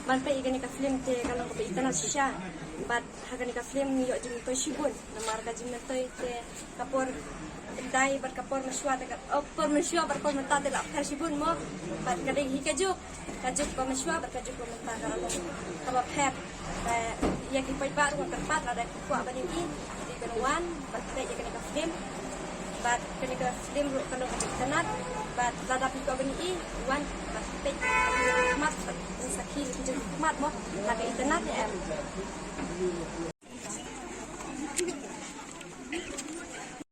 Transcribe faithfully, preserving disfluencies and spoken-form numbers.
Ban peit ïa kane ka film te ka long kaba itynnad shisha. Bad ha kane ka film ngi ïoh jingmyntoi shibun. Namar ka jingmyntoi te ka por dei bad ka por mynshuwa te ka, oh, por mynshuwa bad por mynta te la pher shibun mo. Bad ka dei hi ka juk, ka juk ba mynshuwa bad ka juk ba mynta ka la long kaba pher. Te ïa ki paidbah ruh nga kyrpad lada ki kwah ban ïohi, ki dei ban wan ban peit ïa kane ka film. Bad kane ka film ruh ka long kaba itynnad. Bad lada phi kwah ban ïohi, wan ban peit, khmat, ban sakhi ïa ki jingkhmat mo, la ka itynnad ïa em.